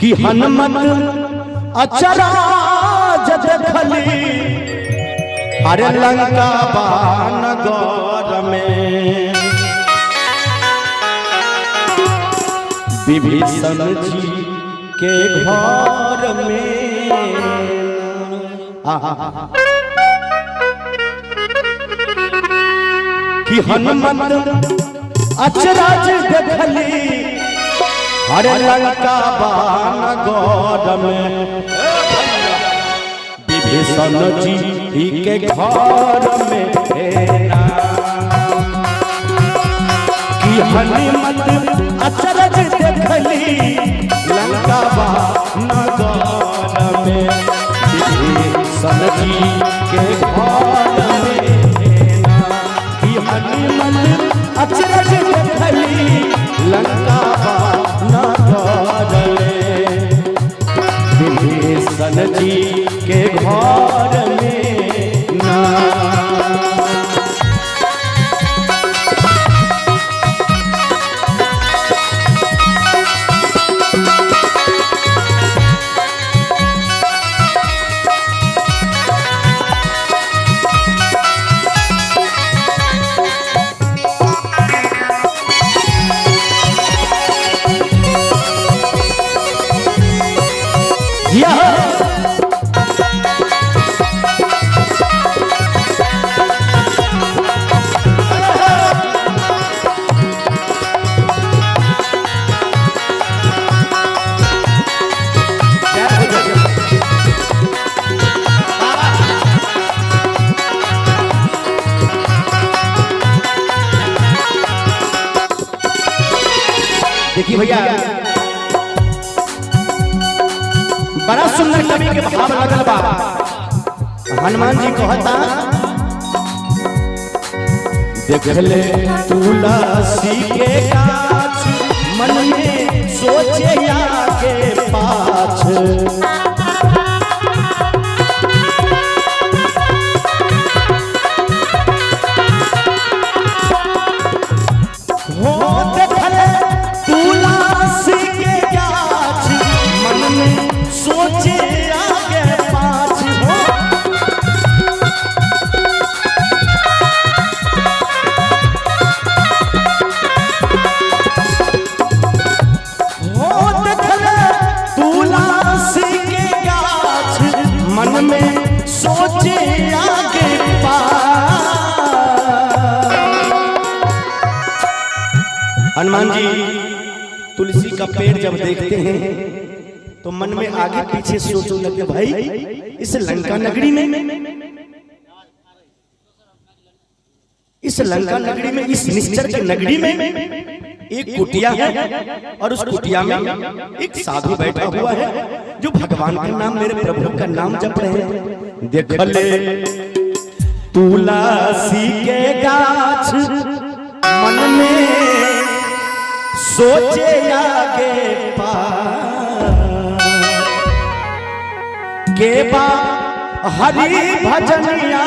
कि हनुमत अचराज देखली अरे लंका बानगर में विभीषण जी के घर में। आहा कि हनुमत अचराज देखली अरे लंका बानगर में विभीषण जी के घर में कि हनुमत अचरज देखली लंका बानगर में विभीषण जी के घर में कि हनुमत अचरज देखली लंका बानगर में विभीषण जी के घर में ना। देखिए भैया, बड़ा सुंदर कवि के भाव लगल बा। हनुमान जी कहता देखले तुलसी के गाछ मन में सोचे आगे पाछ। हो देखले तुलसी के गाछ मन में सोचे आगे पाछ। हो देखले तुलसी के गाछ मन में सोचे आगे पाछ। हनुमान जी तुलसी का पेड़ जब देखते हैं तो मन में आगे पीछे सोचने लगते, भाई इस लंका नगरी में, इस लंका नगरी में, इस निश्चर की नगरी में एक कुटिया है और उस कुटिया में एक साधु बैठा हुआ है जो भगवान का नाम, मेरे प्रभु का नाम जप रहे हैं। देखले तुलसी के गाछ मन में सोचे आगे पार के बा हरि भजनिया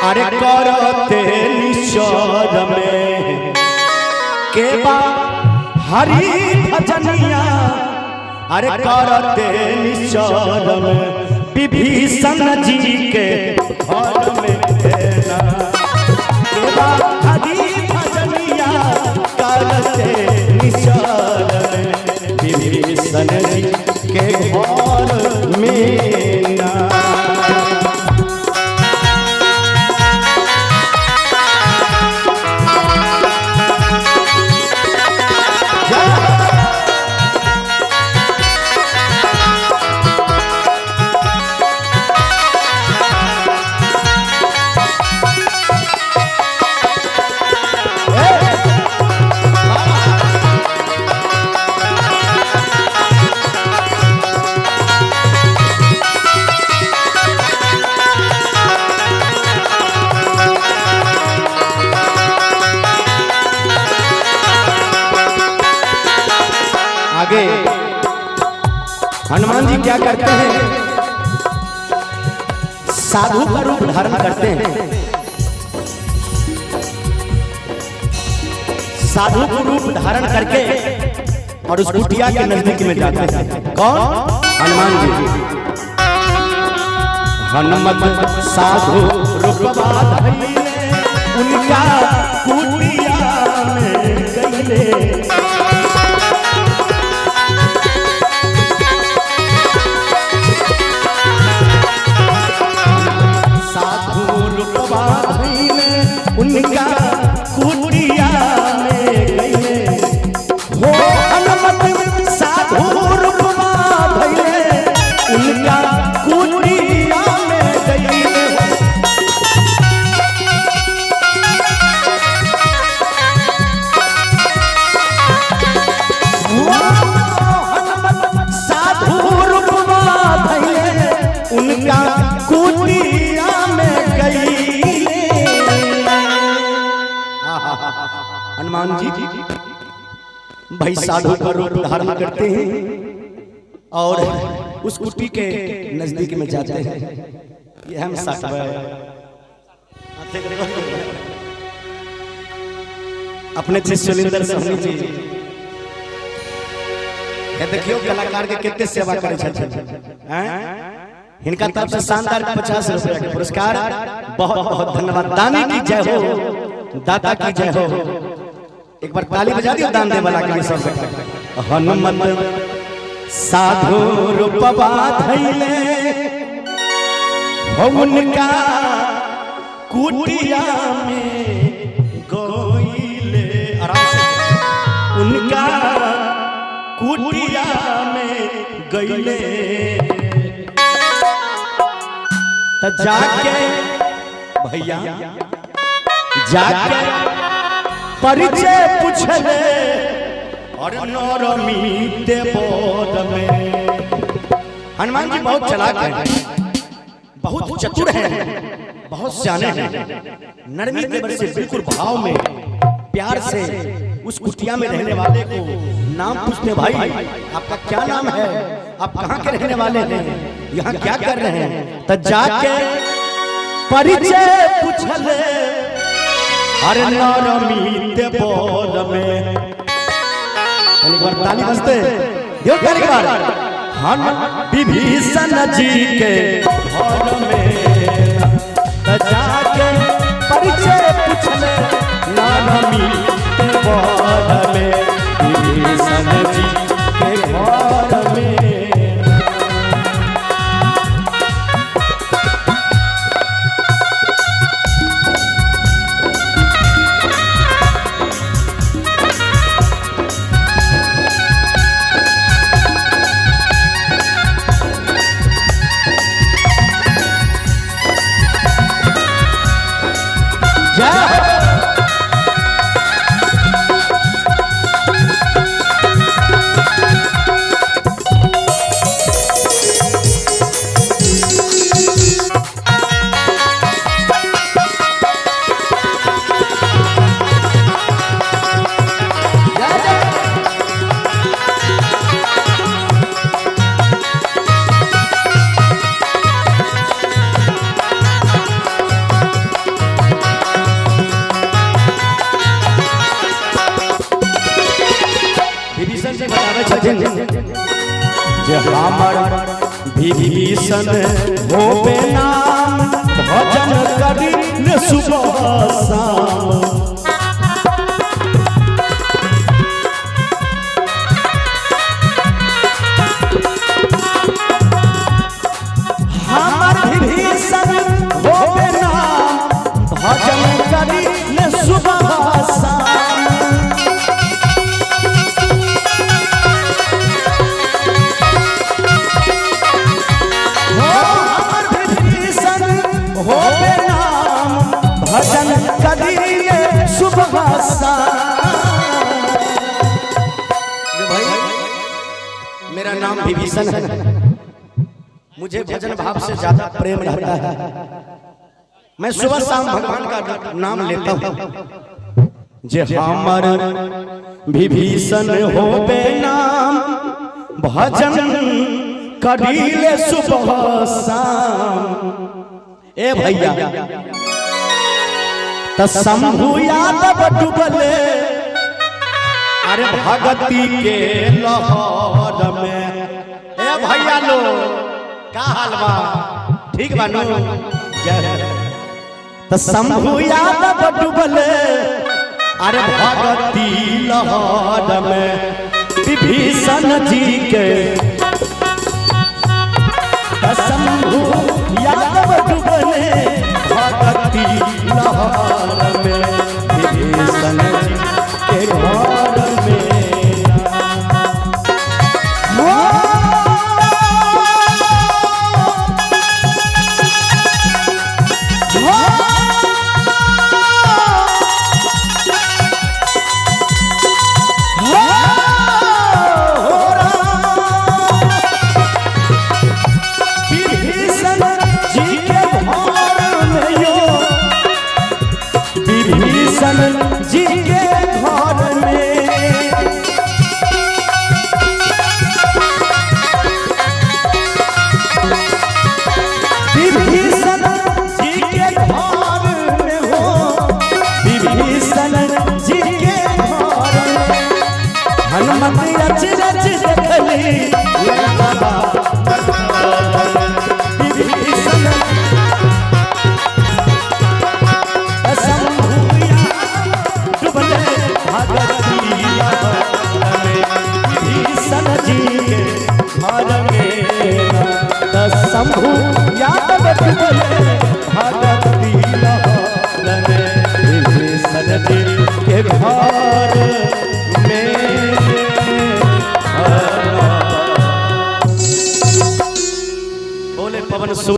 अरे करते निश्चर में के बा हरि भजनिया अरे करते निश्चर में विभीषण जी के घर में के बा हरि भजनिया करते निश्चर में विभीषण जी के घर में ना। आगे हनुमान जी क्या करते हैं, साधु का रूप धारण करते हैं। साधु का रूप धारण करके और उस कुटिया के नजदीक में जाते हैं। कौन? हनुमान जी। हनुमत साधु रुपवा धइले, उनका कुटिया में गइले। साधु रुपवा धइले, उनका कुटिया में गइले। हो हनुमत साधु रुपवा धइले, उनका कुटिया में गइले। हनुमत साधु रुपवा धइले, उनका कुटिया में गइले। हनुमान जी भाई साधु का रूप धारण करते हैं और उस कुटी के नजदीक में जाते हैं। ये हम साथ अपने सुलिंदर सहनी जी, ये देखियो कलाकार के कितने सेवा करे छथिन हैं। हिनका तरफ से शानदार 50 रुपया के पुरस्कार। बहुत बहुत धन्यवाद। दानी की जय हो, दाता की जय हो। एक बार ताली बजा दियो दान दे वाला के लिए सब। हनुमत साधु रूपवा धइले, हो उनका कुटिया में गइले। आराम से। उनका कुटिया में गइले त जाके भैया जाके परिचय पूछले और नरमी बोध में। हनुमान जी बहुत चालाक हैं, बहुत चतुर हैं, बहुत सियाने हैं। नरमी तेवर से बिल्कुल भाव में प्यार से उस कुटिया में रहने वाले को नाम पूछते, भाई आपका क्या नाम है, आप कहाँ के रहने वाले हैं, यहाँ क्या कर रहे हैं। तो जाके परिचय पूछले अरे नरमी बोध में। एक बार ताली बजते दियो ताली एक बार। हम विभीषण जी के घर में जाके परिचय पूछले नरमी बोध में, विभीषण जी के घर में। जय हो। जय जय। विभीषण जी बताबै छथिन जे हमर विभीषण होबे नाम, भजन करी ने सुबह शाम। हमर विभीषण होबे नाम, भजन करी ने सुबह शाम। हमर विभीषण होबे नाम, भजन करिए सुबह शाम। भाई मेरा नाम विभीषण है, मुझे भजन भाव से ज्यादा प्रेम रहता है। मैं सुबह शाम भगवान का नाम लेता हूँ। जे हमर विभीषण होबे नाम, भजन करीले सुबह शाम। ए भैया त शंभु यादव डूबले अरे भगती के लहर में। ए भैया लो, का हाल बा? ठीक बा नु? जय हो। तो शंभू यादव डूबले अरे भगती लहर में, विभीषण जी के। शंभू यादव डूबले भगती लहर में, विभीषण जी के घर में। विभीषण जी के घर में यो, विभीषण जी के घर में। विभीषण जी के घर में हो, विभीषण जी के घर में। हनुमत अचरज देखली लंका विभीषण। शंभू डूबले भगती लहर में, विभीषण जी के घर में। शंभू